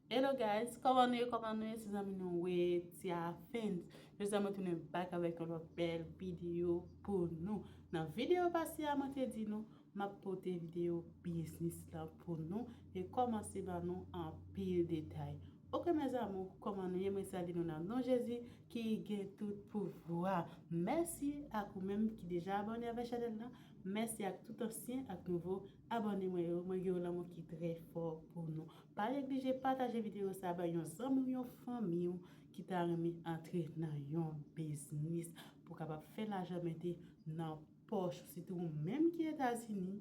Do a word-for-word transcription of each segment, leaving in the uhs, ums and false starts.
Hello guys, kòman nou ye, kòman nou ye? Se zanmi nou Wetia Fans. Jodi a mwen tounen back avèk yon lòt bèl videyo pou nou. Nan videyo pase a mwen te di nou m ap pote videyo biznis lan pou nou e kòmanse ban nou anpil detay. Oke mes amours, kòman nou ye? Mwen salye nou nan non Jezi ki gen tout pouvwa. Mèsi ak ou menm ki deja abòne avèk chanèl lan. Mèsi ak tout ansyen ak nouvo abòne mwen yo. Mwen gen yon lanmou ki trè fò pou nou. Pa neglije pataje videyo sa a bay yon zanmi w, yon fanmi w ki ta renmen antre nan yon biznis pou w kapab fè lajan mete nan pòch ou. Sitou ou menm ki Etazini,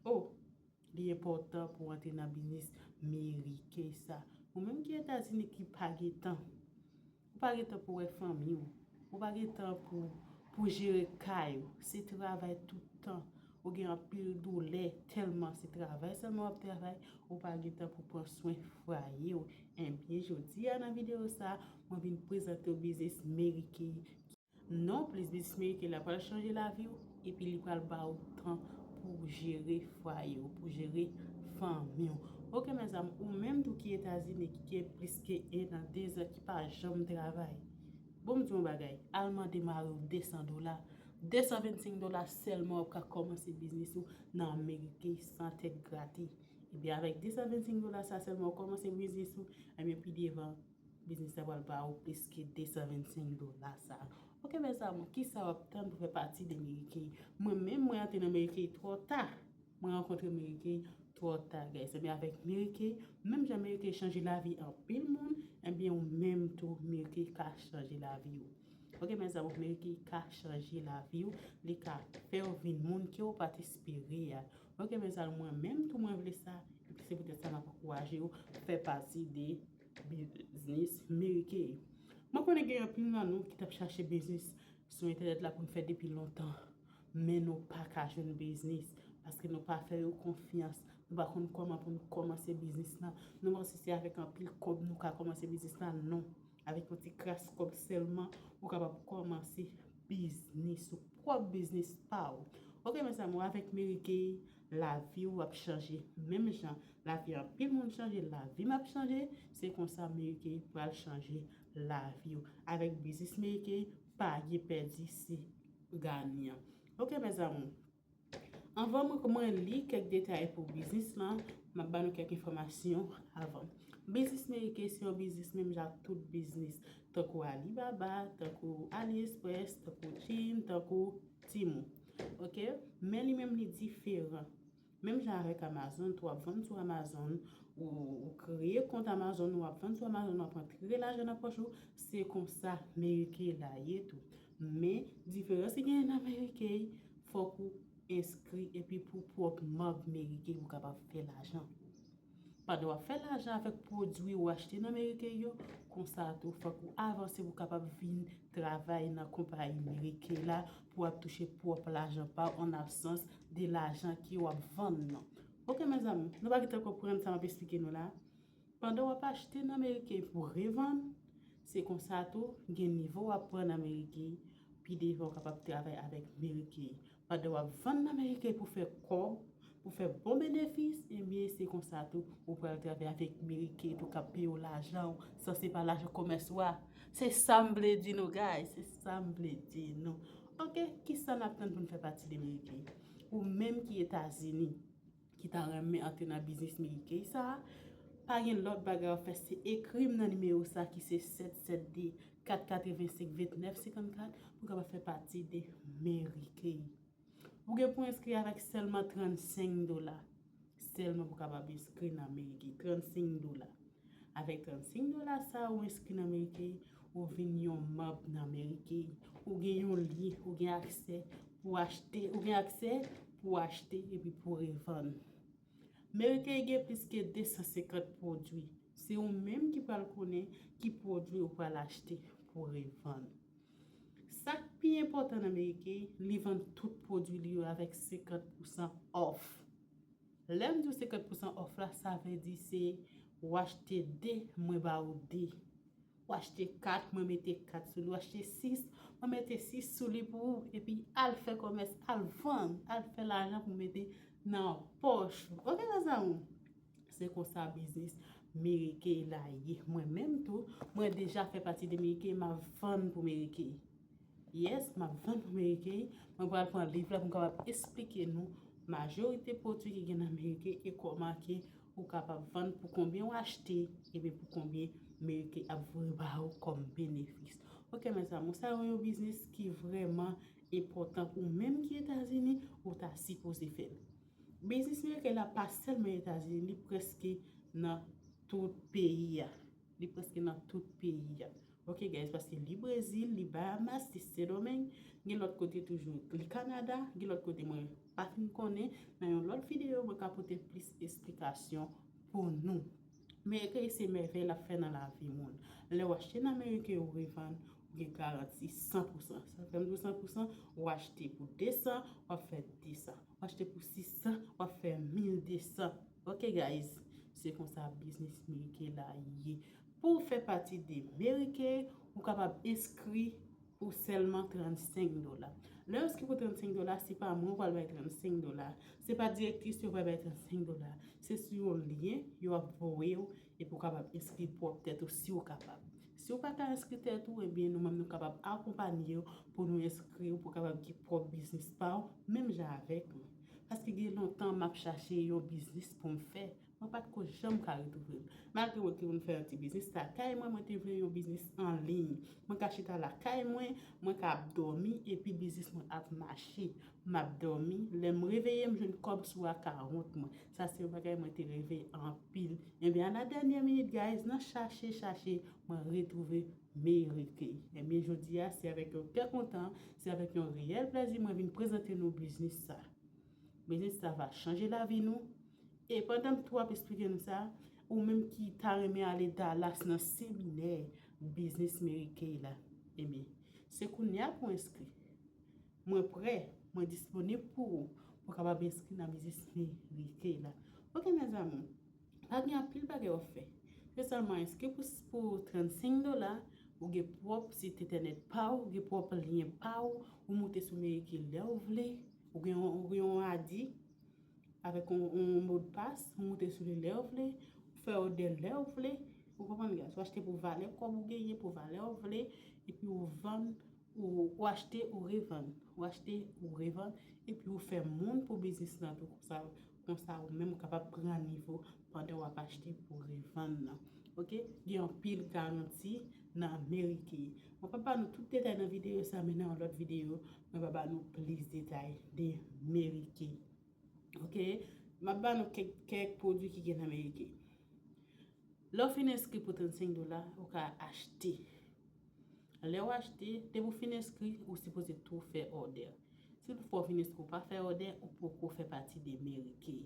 o, li enpòtan pou w antre nan biznis merike sa. Ou menm ki Etazini ki pa gen tan, ou pa gen tan pou wè fanmi w, ou pa gen tan pou, pou jere kay ou, se travay tout tan. Ou gen anpil doulè, tèlman se travay sèlman w ap travay, ou pa gen tan pou pran swen fwaye w. Ebyen, jodi a nan videyo sa a, mwen vin prezante w biznis merike. Non plis, biznis merike la pral chanje lavi w, epi li pral ba w tan pou w jere fwaye w, pou w jere fanmi w. Oke mes amours, ou menm tou ki Etazini, ki gen plis ke en an, de zan, ki pa janm travay. Bon, m di yon bagay, al mande mari w de san dola. De san vennsenk dola sèlman w ap ka kòmanse biznis ou nan Amerike san tèt grate. Ebyen, avèk de san vennsenk dola sa sèlman w kòmanse biznis ou, ebyen, pi devan, biznis la pral ba ou plis ke de san vennsenk dola sa. Oke mes amours, kisa w ap tann pou fè pati de Amerike? Mwen menm, mwen antre nan Amerike twò ta. Mwen rankontre Amerike twò ta, guys. Ebyen, avèk Amerike, menm jan Amerike chanje lavi anpil moun, ebyen, ou menm tou, Amerike ka chanje lavi ou. Oke mes amours, Amerike ka chanje lavi ou, li ka fè w vin moun ke w pa t espere a. Oke mes amours, mwen menm tou mwen vle sa, epi se poutèt sa m ap ankouraje w fè pati de biznis merike. Mwen konnen gen anpil nan nou ki t ap chache biznis sou entènèt la pou n fè depi lontan, men nou pa ka jwenn biznis paske nou pa fè yo konfyans. Nou pa konn kòman pou n kòmanse biznis lan. Nou panse se avèk anpil kòb nou ka kòmanse biznis lan. Non. Avèk yon ti kras kòb sèlman, ou kapab kòmanse biznis ou, pwòp biznis pa w. Oke mes amours, avèk Amerike, lavi w ap chanje. Menm jan lavi anpil moun chanje, lavi m ap chanje, se konsa Amerike pral chanje lavi w. Avèk biznis Amerike, pa gen pèdi, se ganyan. Oke mes amours, anvan mwen, mwen li kèk detay pou biznis lan, m ap ba nou kèk enfòmasyon avan. Biznis Amerike se yon biznis menm jan ak tout biznis, tankou Alibaba, tankou AliExpress, tankou Shein, tankou Temu. Oke? Men li menm li diferan. Menm jan avèk Amazon, tou w ap vann sou Amazon, ou, ou kreye kont Amazon, ou ap vann sou Amazon, w ap rantre lajan nan pòch ou, se konsa Amerike la ye tou. Men, diferans ki genyen nan Amerike, fòk ou enskri epi pou pwòp mab Amerike pou kapab fè lajan. Pandan w ap fè lajan avèk pwodui ou achte nan Amerike yo, konsa tou, fòk ou avanse pou kapab vin travay nan konpayi Amerike la pou w ap touche pwòp lajan pa w an absans de lajan ke w ap vann nan. Oke mes amours, nou pa gentan konprann sa m ap esplike nou la? Pandan w ap achte nan Amerike pou revann, se konsa tou, gen nivo w ap pran nan Amerike, pi devan w kapab travay avèk Amerike. Pandan w ap vann nan Amerike pou fè kòb, pou fè bon benefis, ebyen, se konsa tou, ou pral travay avèk Amerike tou k ap peye w lajan w, san se pa lajan komès ou a. Se sa m vle di nou, guys, se sa m vle di nou. Oke, kisa n ap tann pou n fè pati de Amerike? Ou menm ki Etazini, ki ta renmen antre nan biznis Amerike sa a, pa gen lòt bagay w ap fè, se ekri m nan nimewo sa ki se sèt sèt de, kat katrevensenk, vennèf senkannkat pou w kapab fè pati de Amerike. Ou gen pou enskri avèk sèlman trannsenk dola. Sèlman pou w kapab enskri nan Amerike, trannsenk dola. Avèk trannsenk dola sa a, ou enskri nan Amerike, ou vin yon mab nan Amerike. Ou gen yon lyen, ou gen aksè pou achte, ou gen aksè pou achte epi pou revann. Amerike gen plis ke de san senkant pwodui. Se ou menm ki pral konnen ki pwodui ou pral achte pou revann. Sa k pi enpòtan nan Amerike, li vann tout pwodui li yo avèk senkant pousan off. Lè m di w senkant pousan off la, sa vle di se w achte de, mwen ba ou de. W achte kat, mwen mete kat sou li. W achte sis, mwen mete sis sou li pou ou. Epi al fè kòmès, al vann, al fè lajan pou mete nan pòch ou. Oke, mes amours? Se konsa biznis Mary Kay la ye. Mwen menm tou, mwen deja fè pati de Mary Kay, m ap vann pou Mary Kay. Yes, m ap vann pou Mary Kay. Mwen pral pran liv la pou m kapab esplike nou majorite pwodui ki gen nan Mary Kay e kòman ke ou kapab vann, pou konbyen w achte, ebyen pou konbyen Mary Kay ap voye ba ou kòm benefis. Ok, mezanmi, sa yo yon biznis ki vrèman enpòtan pou ou menm ki Etazini, ou ta sipoze fè l. Biznis Mary Kay la pa sèlman Etazini, li prèske nan tout peyi a. Li prèske nan tout peyi a. Ok, guys, paske li Brezil, li Bahamas, li Sendomeng, gen lòt kote toujou, li Kanada, gen lòt kote mwen pa fin konnen. Nan yon lòt videyo, mwen ka pote plis esplikasyon pou nou. Mary Kay se mèvèy l ap fè nan lavi moun. Lè w achte nan Mary Kay ou revann, ou gen garanti san pou san. Sa fè m di w san pou san, ou achte pou de san, w ap fè de san. W achte pou sis san, w ap fè mil de san. Ok, guys, se konsa biznis Mary Kay la ye. Pou w fè pati de Mary Kay, ou kapab enskri pou sèlman trannsenk dola. Lè w enskri pou trannsenk dola, se pa mwen ou pral bay trannsenk dola. Se pa direktris yo pral bay trannsenk dola. Se sou yon lyen yo ap voye w epi w kapab enskri pwòp tèt ou si w kapab. Si w pa ka enskri tèt ou, ebyen nou menm nou kapab akonpanye w pou nou enskri w pou w kapab gen pwòp biznis pa w, menm jan avèk mwen. Paske gen lontan m ap chache yon biznis pou m fè. Mwen pa t ko janm ka retwouve l. Malgre mwen te konn fè yon ti biznis lakay mwen, mwen te vle yon biznis an liy. Mwen ka chita lakay mwen, mwen ka ap dòmi, epi biznis mwen ap mache. M ap dòmi, lè m reveye, m jwenn kòb sou akawont mwen. Sa se yon bagay mwen te reve anpil. Ebyen, a la dènyè minit, guys, nan chache, chache, mwen retwouve Mary Kay. Ebyen, jodi a, se avèk yon kè kontan, se avèk yon reyèl plèzi mwen vin prezante nou biznis sa. Biznis sa va chanje lavi nou. E pandan m tou ap esplike nou sa, ou menm ki ta renmen ale Dallas nan seminè biznis Mary Kay la, ebyen, se kounye a pou w enskri. Mwen prè, mwen disponib pou ou, pou w kapab enskri nan biznis Mary Kay la. Ok, mezanmi, pa gen anpil bagay w ap fè. Se sèlman enskri pou, pou trannsenk dola, ou gen pwòp sit entènèt pa w, ou gen pwòp lyen pa w, ou moute sou Mary Kay lè w vle, ou gen yon, ou gen yon I D avèk yon, yon modpas, ou moute sou li lè w vle, ou fè òdè lè w vle, ou konprann, guys? Ou achte pou valè kòb ou genyen, pou valè w vle, epi ou vann, ou, ou achte, ou revann, ou achte, ou revann, epi ou fè moun pou biznis lan tou, konsa, konsa ou menm ou kapab pran nivo pandan w ap achte pou revann nan. Ok? Gen anpil garanti nan Mary Kay. Mwen pa ba nou tout detay nan videyo sa, men nan yon lòt videyo, mwen va ba nou plis detay de Mary Kay. Ok? M ap ba nou kèk, kèk pwodui ki gen nan Mary Kay. Lè w fin enskri pou trannsenk dola, ou ka achte. Lè w achte, depi w fin enskri, ou sipoze tou fè òdè. Si toutfwa w fin enskri, ou pa fè òdè, ou poko fè pati de Mary Kay.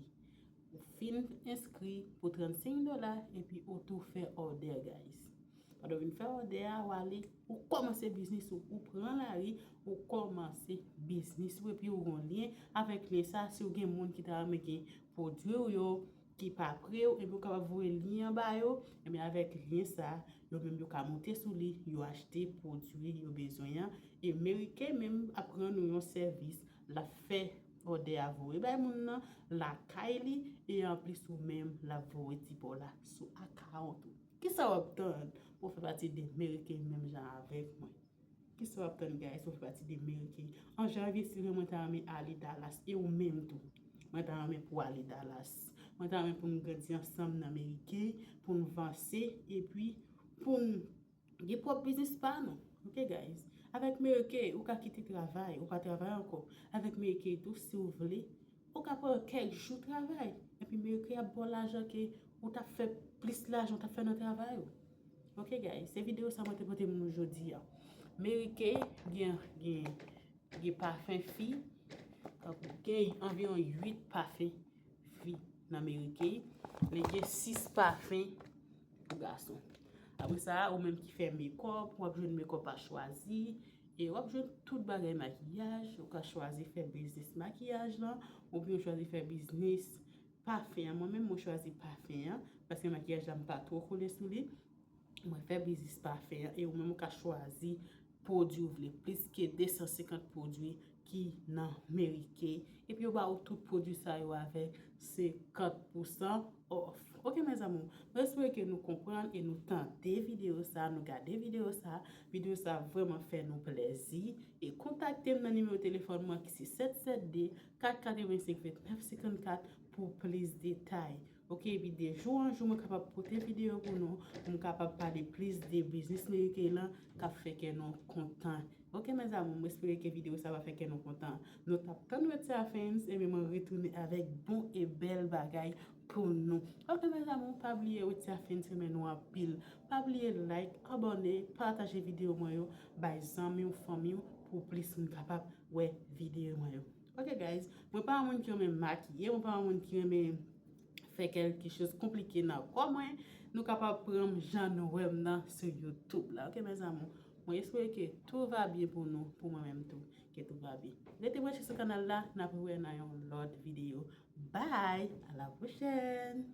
Ou fin enskri pou trannsenk dola, epi ou tou fè òdè, guys. Pandan w vin fè òdè a, w ale, ou kòmanse biznis ou, ou pran lari, ou kòmanse biznis ou, epi ou gen lyen avèk lyen sa, si w gen moun ki ta renmen gen pwodui w yo, ki pa pre w, epi w kapab voye lyen an ba yo, ebyen avèk lyen sa, yo menm yo ka moute sou li, yo achte pwodui yo bezwen an, e Mary Kay menm ap rann ou yon sèvis, l ap fè òdè a voye bay moun nan lakay li, e anplis ou menm l ap voye ti pa w la sou akawont ou. Kisa w ap tann pou w fè pati de Mary Kay menm jan avèk mwen? Kisa w ap tann, guys, pou w fè pati de Mary Kay? An janvye, si vre mwen ta renmen ale Dallas, e ou menm tou. Mwen ta renmen pou w ale Dallas. Mwen ta renmen pou n grandi ansanm nan Mary Kay, pou n vanse, epi pou n gen pwòp biznis pa nou. Ok, guys? Avèk Mary Kay, ou ka kite travay, ou pa travay ankò. Avèk Mary Kay tou, si w vle, ou ka pran kèk jou travay. Epi Mary Kay ap ba w lajan ke ou t ap fè plis lajan ou t ap fè nan travay ou. Ok, guys, se videyo sa mwen te pote pou nou jodi a. Mary Kay gen, gen, gen pafen fi, tankou gen anviwon uit pafen fi nan Mary Kay, men gen sis pafen pou gason. Apre sa, ou menm ki fè mekòp, w ap jwenn mekòp a chwazi, e w ap jwenn tout bagay makiyaj, ou ka chwazi fè biznis makiyaj lan, oubyen w chwazi fè biznis pafen an. Mwen menm, mwen chwazi pafen an, paske makiyaj la m pa twò kole sou li. Mwen fè biznis pafen an, e ou menm ou ka chwazi pwodui ou vle, plis ke de san senkant pwodui ki nan Merike, epi yo ba ou tout pwodui sa yo avèk senkant pousan off. Ok, mes amours, mwen espere ke nou konprann e nou tande videyo sa, nou gade videyo sa. Videyo sa vrèman fè nou plèzi. E kontakte m nan nimewo telefòn mwen ki se sèt sèt de, kat katrevensenk, vennèf senkannkat pou plis detay. Ok, epi de jou an jou, mwen kapab pote videyo pou nou, pou m kapab pale plis de biznis Merike lan k ap fè kè nou kontan. Ok, mes amours, mwen espere ke videyo sa va fè kè nou kontan. Nou t ap tann Wetia Fans, ebyen mwen retounen avèk bon e bèl bagay pou nou. Ok, mes amours, pa bliye Wetia Fans renmen nou anpil. Pa bliye like, abòne, pataje videyo mwen yo, bay zanmi w, fanmi w, pou plis moun kapab wè videyo mwen yo. Ok, guys, mwen pa yon moun ki renmen makiye, mwen pa yon moun ki renmen fè kèlke choz konplike nan kò mwen. Nou kapab pran m jan nou wè m nan sou YouTube la. Ok, mes amours, mwen espere ke tout va byen pou nou, pou mwen menm tou, ke tout va byen. Rete branche sou kanal la, n ap rewè nan yon lòt videyo. Bye, à la prochaine.